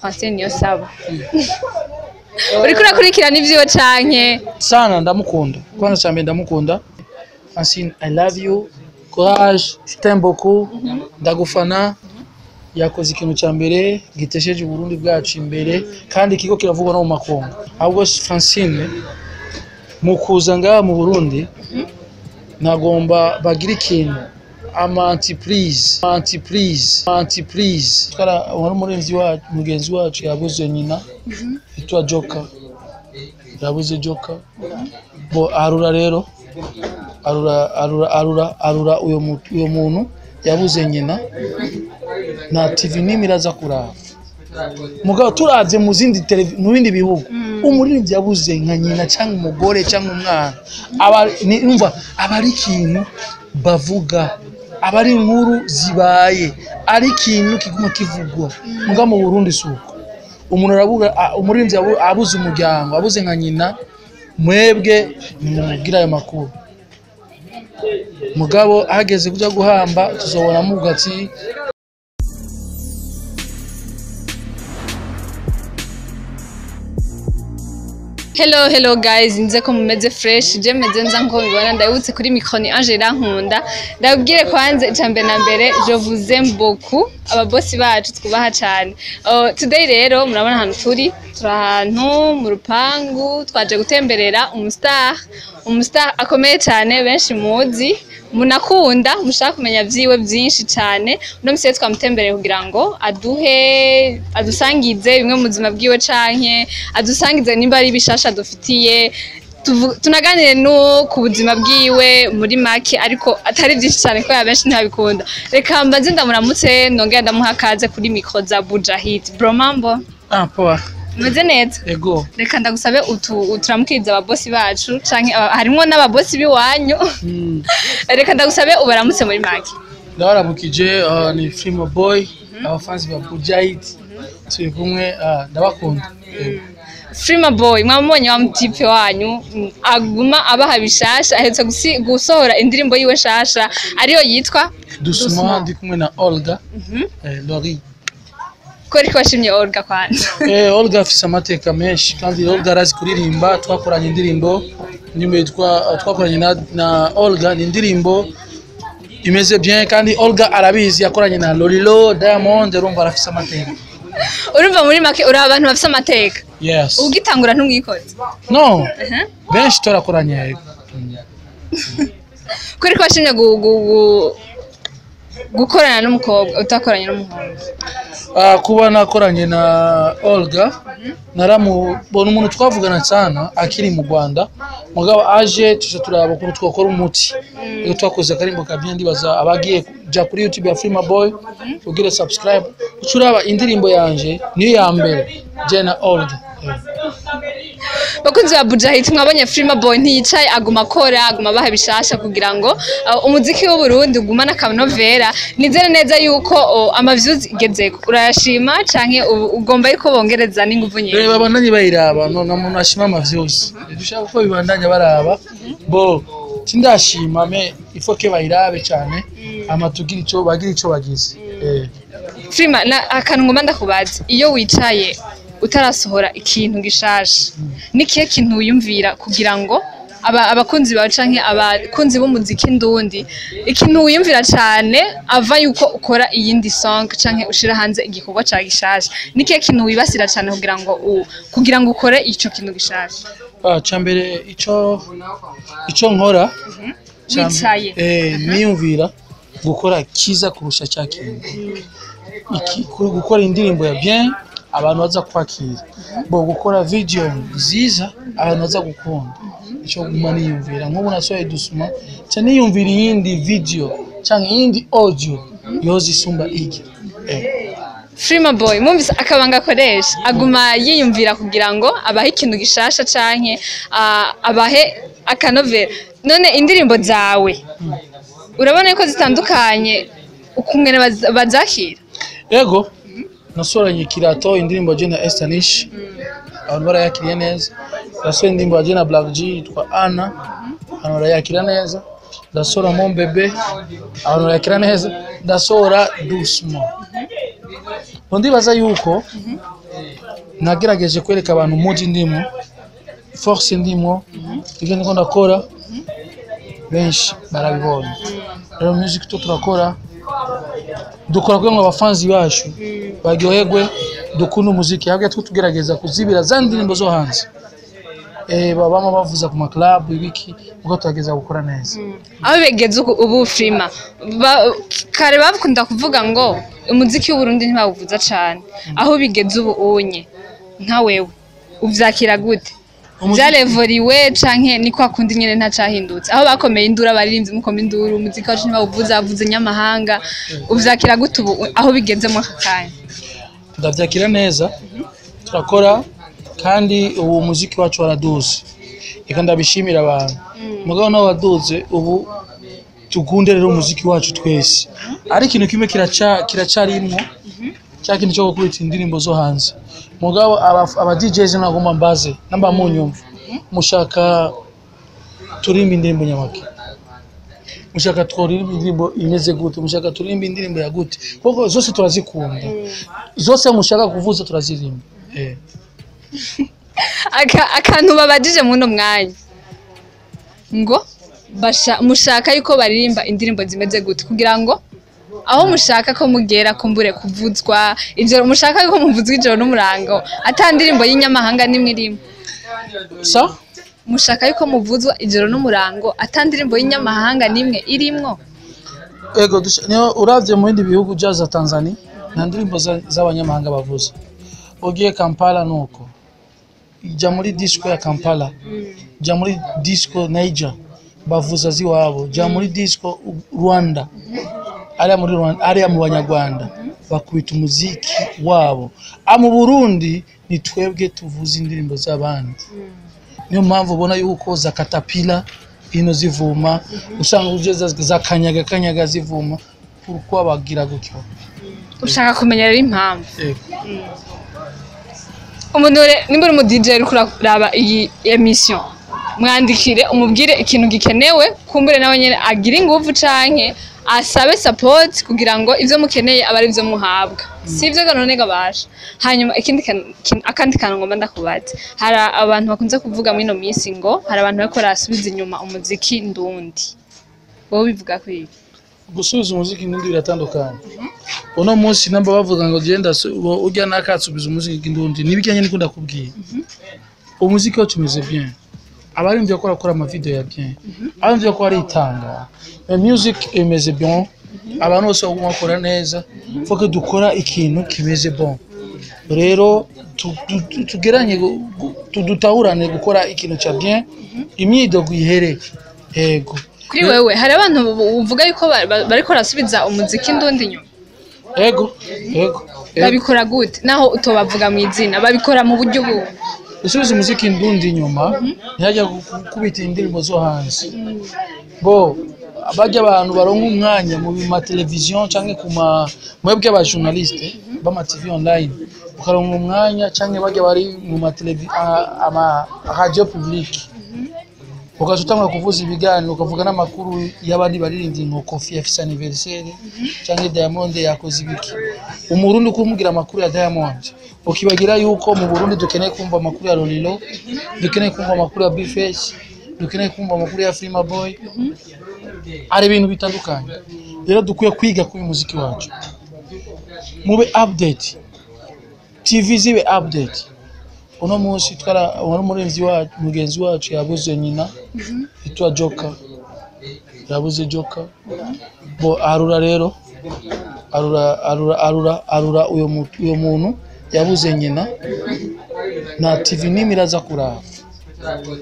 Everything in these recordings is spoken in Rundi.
Francine Niyonsaba. Uriko urakurikirana ivyiwe canke? Sana, ndamukunda. Kwanza cyane ndamukunda. Francine, I love you, courage, je t'aime beaucoup, ndagufana. Yakoze ikintu cya mbere gitesheje Uburundi bwacu imbere, kandi ikigo kiravugwa no mu makungu. Ahubwo Francine mu kuza ngaha mu Burundi, nagomba bagira ikintu ama entreprise, entreprise, entreprise. Twara wari umurinzi wacu, mugenzi wacu yabuze nyina yitwa Joka, yabuze Joka bo arura rero, arura, arura, arura, arura. Uyo muntu yabuze nyina, nta TV nimwe iraza kuraba. Mugabo turavye mu zindi mu bindi bihugu, umuririmbyi yabuze nka nyina cyangwa umugore cyangwa umwana, aba umva, aba ari ikintu bavuga, aba ari inkuru zibaye, ari ikintu kiguma kivugwa. Mugabo mu Burundi si uko. Umuntu aravuga, umuririmbyi abuze umuryango, abuze nka nyina, mwebwe nimumubwire ayo makuru. Mugabo hageze kuja guhamba, tuzobona muvuga ati. Hello, hello guys, nze ko mumeze fresh, je meze nza nko mubibona. Ndabutse kuri micro ni Angela Nkunda. Ndabwire kwanze icambere na mbere, je vous aime beaucoup, ababosi bacu twubaha cyane. Today rero murabona ahantu turi, turi ahantu mu rupangu, twaje gutemberera umustar, umustar akomeye cyane benshi muzi, munakunda, mushaka kumenya vyiwe byinshi cyane. Uno musi rero twamutembereye kugira ngo aduhe, adusangize bimwe mu buzima bwiwe, canke adusangize nimba ari bishasha dufitiye, tunaganire no ku buzima bwiwe muri make, ariko atari byinshi cyane kubera benshi ntabikunda. Reka mbanze ndamuramutse, nongera ndamuha akaze kuri micro za Buja Hit. Bro, mambo? Ah, poa. Umeze neza? Ego. Reka ndagusabe uturamukirize ababosi bacu, canke harimwo n'ababosi b'iwanyu. Reka ndagusabe ubaramutse muri make. Ndabaramukije, ni Frima Boy, abafansi ba Buja Hit turi kumwe, ndabakunda. Ego. Frima Boy, mwamubonye wa mutipe wanyu, aguma abaha bishasha, aherutse gusohora indirimbo yiwe nshasha ariyo yitwa Doucement, ndi kumwe na Olga, Lori. Ko ariko washimye Olga kwanza? Olga afise amateka menshi, kandi Olga arazi kuririmba. Twakoranye indirimbo, indirimbo yitwa twakoranye na Olga, ni indirimbo imeze bien, kandi Olga arabizi, yakoranye na Lolilo, Diamond, urumva arafise amateka. Urumva muri make uri abantu bafise amateka. Yes. Ugitangura ntumwikoze? No, benshi turakoranye, yego. Ko ariko washimye gukorana n'umukobwa utakoranye n'umuhungu? Kuba nakoranye na Olga, naramubona umuntu twavugana sana akiri mu Rwanda, mugabo aje tuza turaba ukuntu twakora umuti. Iyo twakoze akarimbo ka bien, ndibaza abagiye kuja kuri YouTube ya Frima Boy ugire subscribe, ucuraba indirimbo yanje niyo ya mbere je na Olga. Bakunzi ba Buja Hit, mwabonye Frima Boy ntiyicaye, aguma akora, aguma abaha bishasha kugira ngo umuziki w'u Burundi ugumane akanovera. Nizere neza yuko ama views igezeko urayashima, canke ugomba yuko bongereza n'inguvu nyinshi? Reba, bandanye bayiraba, no na muntu ashima ama views, dushaka ko bibandanya baraba. Bo sindashima, mais il faut que bayirabe cyane, ama tugira ico bagira, ico bagize. Frima, na akantu ngomba ndakubaza: iyo wicaye utarasohora ikintu gishasha, nikihe kintu wiyumvira kugira ngo abakunzi bawe canke abakunzi b'umuziki ndundi, ikintu wiyumvira cane ava yuko ukora iyindi song canke ushira hanze igikorwa ca gishasha, nikihe kintu wibasira cane kugira ngo ukore ico kintu gishasha? Cambere ico nkora Wicaye. Niyumvira gukora kiza kurusha cya kintu. Gukora indirimbo ya bien abantu baza kwakira, bo gukora video nziza abantu baza gukunda. Ico guma niyumvira, nk'ubu nasohoye Doucement, ca niyumvira iyindi video canke iyindi audio yoza isumba iki. Frima Boy, mwumvise akabanga akoresha: aguma yiyumvira kugira ngo abahe ikintu gishasha canke abahe akanovera. None indirimbo zawe urabona ko zitandukanye ukungene bazakira? Ego, nasoranye Kirato, indirimbo je na Esther Nish, abantu barayakiriye neza. Nasohoye indirimbo je na Black G yitwa Anna, abantu barayakira neza. Ndasohora Mon Bebe, abantu barayakira neza. Ndasohora Doucement. Ngo ndibaza yuko Nagerageje kwereka abantu umuji ndimo, force ndimo, ibyo ndiko ndakora, benshi barabibonye. Rero music tu turakora, dukora kugira ngo abafanzi bacu baryoherwe, dukunde umuziki. Ahubwo twe tugerageza kuzibira za ndirimbo zo hanze babamo bavuza ku maclub ibiki, ubwo tugerageza gukora neza. Aho begeze ubu Freema, kare bakunda kuvuga ngo umuziki w'Uburundi ntibawuvuza cane. Aho bigeze ubu unye, nka wewe uvyakira gute? Vyarevoriwe canke ni kwa kundi nyene ntacahindutse? Aho bakomeye induru abaririmbyi, mukoma induru, umuziki wacu ntibawuvuza, bavuze nyamahanga, uvyakira gute ubu aho bigeze muri aka kanya? Ndavyakira neza, turakora kandi ubu umuziki wacu waraduze, reka ndabishimira abantu. Mugabo nawe waduze, ubu tukunde rero umuziki wacu twese. Ariko ikintu kimwe kiracarimwo, cya kintu cyo gukubita indirimbo zo hanze. Mugabo aba DJs nagomba mbaze namba munyumva, mushaka turimba indirimbo nyamake, mushaka tworirimba indirimbo imeze gute, mushaka turimba indirimbo ya gute? Kuko zose turazikunda, zose mushaka kuvuza turazirimba. Akantu babajije muno mwanya ngo mushaka yuko baririmba indirimbo zimeze gute, kugira ngo aho mushaka ko mugera kumbure kuvuzwa ijoro, mushaka yuko muvuzwa ijoro n'umurango ata ndirimbo y'inyamahanga nimwe irimo? Sa? Mushaka yuko muvuzwa ijoro n'umurango ata ndirimbo y'inyamahanga nimwe irimwo? Ego, niyo uravye mu bindi bihugu bya za Tanzania, nta ndirimbo z'abanyamahanga bavuza. Ugiye Kampala nuko, jya muri disco ya Kampala, jya muri disco Niger, bavuza ziwabo, jya muri disco Rwanda, ariya muri Rwanda, ariya mu banyarwanda bakubita umuziki wabo. A mu Burundi ni twebwe tuvuza indirimbo z'abandi. Niyo mpamvu ubona yuko za katapila ino zivuma, usanga uje za kanyaga kanyaga zivuma. Pourquoi bagira gutyo? Ushaka kumenya rero impamvu? Ego. Umuntu nimba uri umu DJ uriko uraraba iyi émission, mwandikire umubwire ikintu gikenewe, kumbure nawe nyene agire inguvu canke asabe support kugira ngo ivyo mukeneye abe ari ivyo muhabwa, si ivyo ga none gabasha. Hanyuma ikindi akandi kantu ngomba ndakubaza, hari abantu bakunze kuvuga muri ino minsi ngo hari abantu bariko barasubiza inyuma umuziki ndundi, wowe bivuga ko iki? Gusubiza umuziki n'undi biratandukanye. Uno munsi namba bavuga ngo genda urya nakatsubiza umuziki ndundi, nibijyanye niko ndakubwiye. Umuziki wacu umeze bien, abaririmbyi ko barakora ama video ya bien, abaririmbyi ko baritanga, mais music imeze bien, abantu bose baguma bakora neza. Faut que dukora ikintu kimeze bon. Rero tugeranye dutahurane gukora ikintu ca bien, imyidogo ihere. Yego. Kuri wewe, hari abantu uvuga yuko bariko barasubiza umuziki ndundi inyuma? Ego. Babikora gute, naho utobavuga mu izina? Babikora mu buryo ubu? Gusubiza umuziki ndundi inyuma, ntihajya gukubita indirimbo zo hanze. Bo bajya abantu baronka umwanya mu ma television canke ku ma mwebwe aba journaliste b'ama TV online, ukaronka umwanya, canke bajya bari mu ma ama radio publique, ugaca utangura kuvuza ibiganiro, ukavuga n'amakuru y'abandi baririmbyi ngo Kofi afise anniversaire canke Diamond yakoze ibiki. Umurundi kumubwira amakuru ya Diamond, ukibagira yuko mu Burundi dukeneye kumva amakuru ya Lolilo, dukeneye kumva amakuru ya Bface, dukeneye kumva amakuru ya Frima Boy. Ari ibintu bitandukanye. Rero dukwiye kwiga kuri muziki wacu, mube update, TV zibe update. Uno munsi twara wari umurinzi wacu, mugenzi wacu yabuze nyina yitwa Joker, yabuze Joker. Bo arura rero, arura arura arura arura uyo muntu yabuze nyina, na TV nimwe iraza kuraba.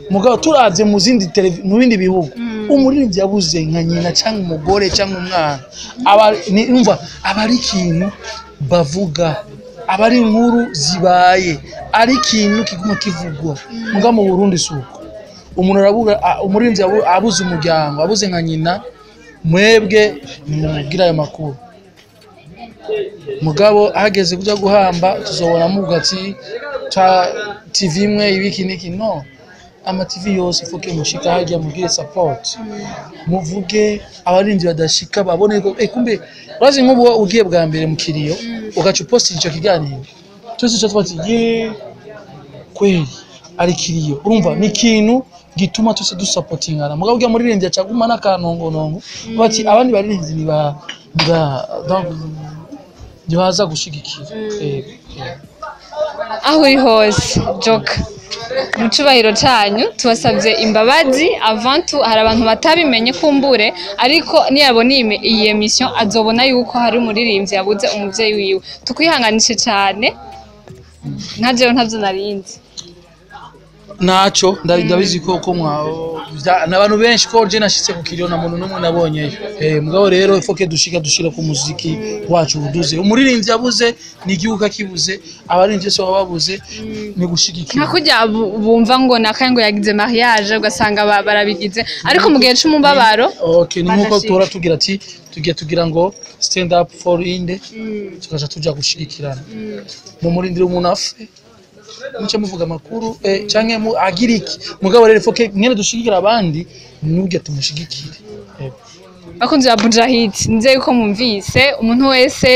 Mugabo turavye mu zindi mu bindi bihugu, umuririmbyi yabuze nka nyina cyangwa umugore cyangwa umwana, aba umva aba ari ikintu bavuga, aba ari inkuru zibaye, ari ikintu kiguma kivugwa. Mugabo mu Burundi si uko. Umuntu arabuga, umuririmbyi abuze umuryango, abuze nka nyina, mwebwe nimumubwire ayo makuru. Mugabo hageze kuja guhamba, tuzobona muvuga ati ta TV imwe ibiki niki. No ama TV yose ifuke mushika hajya mugire support, muvuge abarinzi badashika babone ko kumbe urazi nk'ubu ugiye bwa mbere mu kiriyo, ugaca uposta ico kiganiro. Twese tuca tuba ati ye kweli ari kiriyo. Urumva ni ikintu gituma twese dusapotingana. Mugabo urya muririmbyi acaguma n'akanongonongo bati abandi baririmbyi niba donc ntibaza gushigikira. Yego. Aho uri hose Joka, mu cubahiro canyu tubasabye imbabazi. Avant tout, hari abantu batabimenye kumbure, ariko niyabona iyi émission azobona yuko hari umuririmbyi yabuze umuvyeyi wiwe. Tukwihanganishe cane, nka jewe ntavyo narinzi. Naco ndabizi ko mwa n'abantu benshi ko je nashitse ku kiriyo na muntu n'umwe nabonyeyo. Mugabo rero ifoke dushika dushira ku muziki wacu uduze. Umuririmbyi yabuze ni igihugu akibuze, abaririmbyi bose baba babuze ni gushigikira. Nka kurya bumva ngo nakaye ngo yagize mariage, ugasanga barabigize, ariko mu gihe c'umubabaro Okay, ni nkuko badashika. Tuhora tugira ati tugiye tugira ngo stand up for inde, tukaja tuja gushigikirana. Mu murindire umuntu afe muce muvuga amakuru, canke mu agira iki. Mugabo rero ifoke mwene dushigikira abandi nubwo tumushigikire. Yego. Bakunzi ba Bujahid, nze yuko mwumvise umuntu wese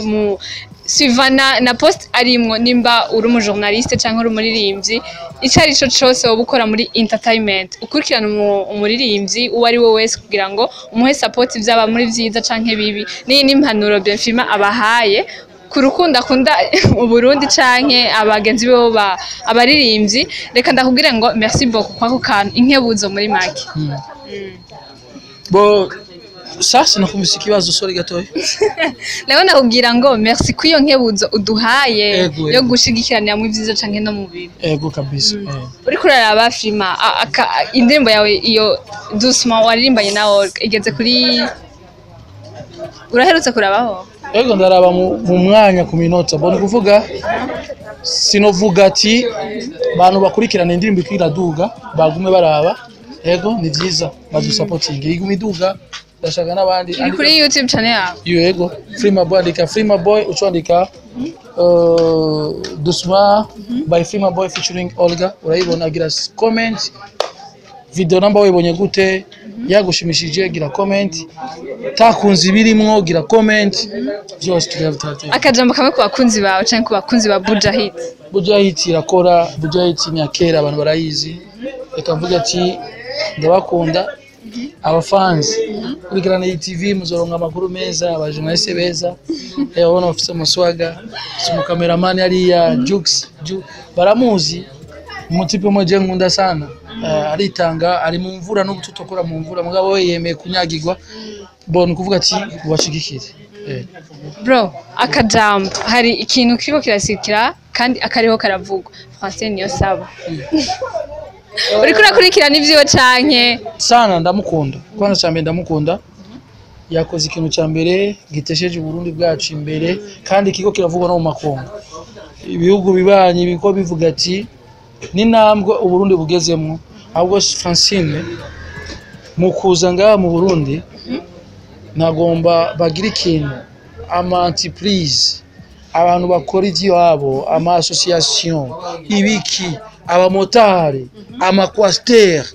mu suivana na post arimwo, nimba uri umu journaliste canke uri umuririmbyi, ico ari cyo cose woba ukora muri entertainment, ukurikirana umuririmbyi uwo ari we wese kugira ngo umuhe support, vyaba muri vyiza canke bibi. N'iyi ni impanuro Benfima abahaye ku rukundo akunda Uburundi canke abagenzi biwe ba abaririmbyi. Reka ndakubwire ngo merci beaucoup kwako kantu, inkebuzo muri make. Bo sasa nakumvise ikibazo, sorry gatoya. Nawe nakubwira ngo merci kw'iyo nkebuzo uduhaye Ego, yo ego. gushigikiranira mu vyiza canke no mu bibi. Ego kabisa. Uriko uraraba filima indirimbo yawe iyo Doucement waririmbanye na Olga igeze kuri, uraherutse kurabaho? Ego, ndaraba mu mwanya ku minota. Bo ni kuvuga sinovuga ati bantu bakurikirana indirimbo iko iraduga bagume baraba. Ego, ni vyiza badusapotinge, iguma iduga, ndashaka n'abandi. Iri kuri YouTube channel yawe? Yego, Frima Boy, andika Frima Boy, ucandika Doucement by Frima Boy featuring Olga, urayibona. Gira comment video namba wayibonye gute, yagushimishije gira comment, takunze ibirimwo gira comment, byose turabitate. Akajambo kamwe ku bakunzi bawe canke ku bakunzi ba Bujahid. Bujahid irakora, Bujahid ni akera abantu barayizi. Reka mvuge ati ndabakunda abafanzi, kurikirana iyi TV muzoronka amakuru meza, abajournaliste beza. Urabona bafise amaswaga, bafise umukameramani hariya Jux baramuzi, umutipe umwe je nkunda sana. Aritanga ari mu mvura no tutokora mu mvura, mugabo we yemeye kunyagirwa. Bon, kuvuga ati ubashigikire. Bro, akajambo, hari ikintu kiriko kirasikira kandi akariho karavugwa, Francine niyo saba, uriko urakurikirana ivyiwe canke? Sana, ndamukunda. Kwanza cyambere ndamukunda, yakoze ikintu cya mbere gitesheje Uburundi bwacu imbere, kandi ikigo kiravugwa no mu makungu, ibihugu bibanyi biko bivuga ati n'intambwe Uburundi bugezemo. Ahubwo Francine mu kuza ngaha mu Burundi nagomba bagira ikintu ama entreprise, abantu bakora iby'iwabo, ama association, ibiki, abamotari, ama coaster,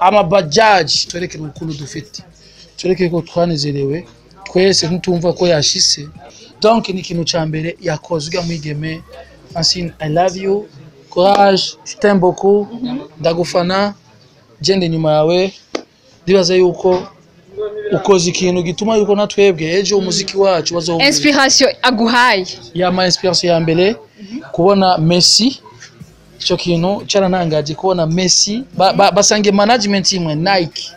ama bajaji, twerekere urukundo dufite, twerekere ko twanezerewe twese ntitumva ko yashise. Donc ni ikintu ca mbere yakoze ujya mwigeme Francine. I love you, courage, je t'aime beaucoup, ndagufana, genda inyuma yawe. Ndibaza yuko ukoze ikintu gituma yuko na twebwe ejo umuziki wacu bazowumva. Inspiration aguhaye. Yama inspiration ya mbere kubona Messi, icyo kintu cyarantangaje kubona Messi basangiye management imwe Nike.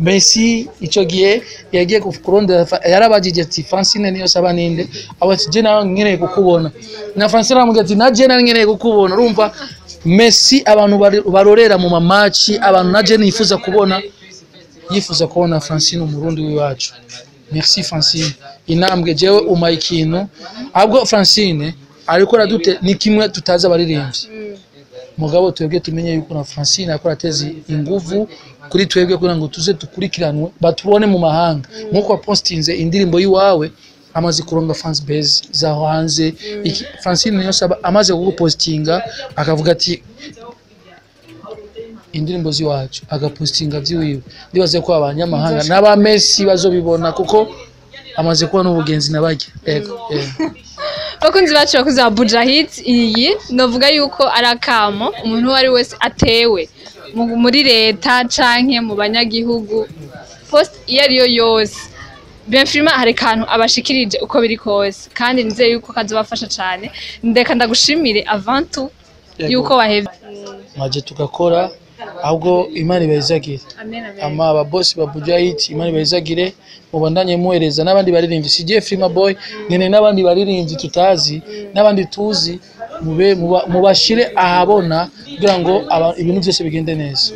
Messi icyo gihe yagiye kurondera yarabajije ati Francine niyo saba ninde, abo ati je nawe nkeneye kukubona, na Francine aramubwira ati na je nawe nkeneye kukubona. Urumva Messi abantu barorera mu mamaci, abantu na je nifuza kubona, yifuza kubona Francine umurundi w'iwacu. Merci Francine, intambwe jewe umaye ikintu. Ahubwo Francine ariko aradute ni kimwe tutazi abaririmbyi, mugabo twebwe tumenye yuko na Francine akora atezi inguvu kuri twebwe kugira ngo tuze dukurikiranwe batubone mu mahanga, nkuko wapostinze indirimbo y'iwawe amaze kuronga fans base zaho hanze. Iki Francine niyo saba amaze kugupostinga akavuga ati indirimbo z'iwacu, agapostinga by'iwiwe, ndibaze ko abanyamahanga n'aba Messi bazobibona kuko amaze kuba n'ubugenzi nabajya. Ego. Bakunzi bacu, bakunzi ba Buja Hit, iyi novuga yuko ari akamo umuntu uwo ari wese atewe muri leta canke mu banyagihugu, post iyo ariyo yose, Benfirima hari kantu abashikirije uko biri kose, kandi nizeye yuko kazobafasha cane. Ndeka ndagushimire avant tout Yego. yuko wahevye. Maje tugakora, ahubwo Imana ibahezagire. Amen, amen. Ama ababosi ba Buja Hit, Imana ibahezagire, mubandanye muhereza n'abandi baririmbyi. Si je Frima Boy nyene, n'abandi baririmbyi tutazi n'abandi tuzi, mube mubashire ahabona kugira ngo ibintu byose bigende neza.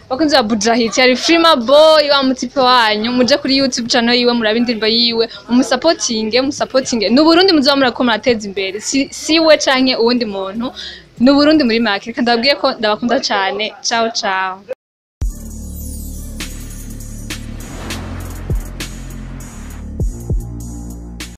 Bakunzi ba Buja Hit, yari Frima Boy wa mutipe wanyu. Muje kuri YouTube channel yiwe, murabe indirimbo yiwe, mumusapotinge, musapotinge. Ni Burundi muzoba murako murateza imbere, si we canke uwundi muntu, ni Burundi muri make. Reka ndababwiye ko ndabakunda cane. Ciao ciao.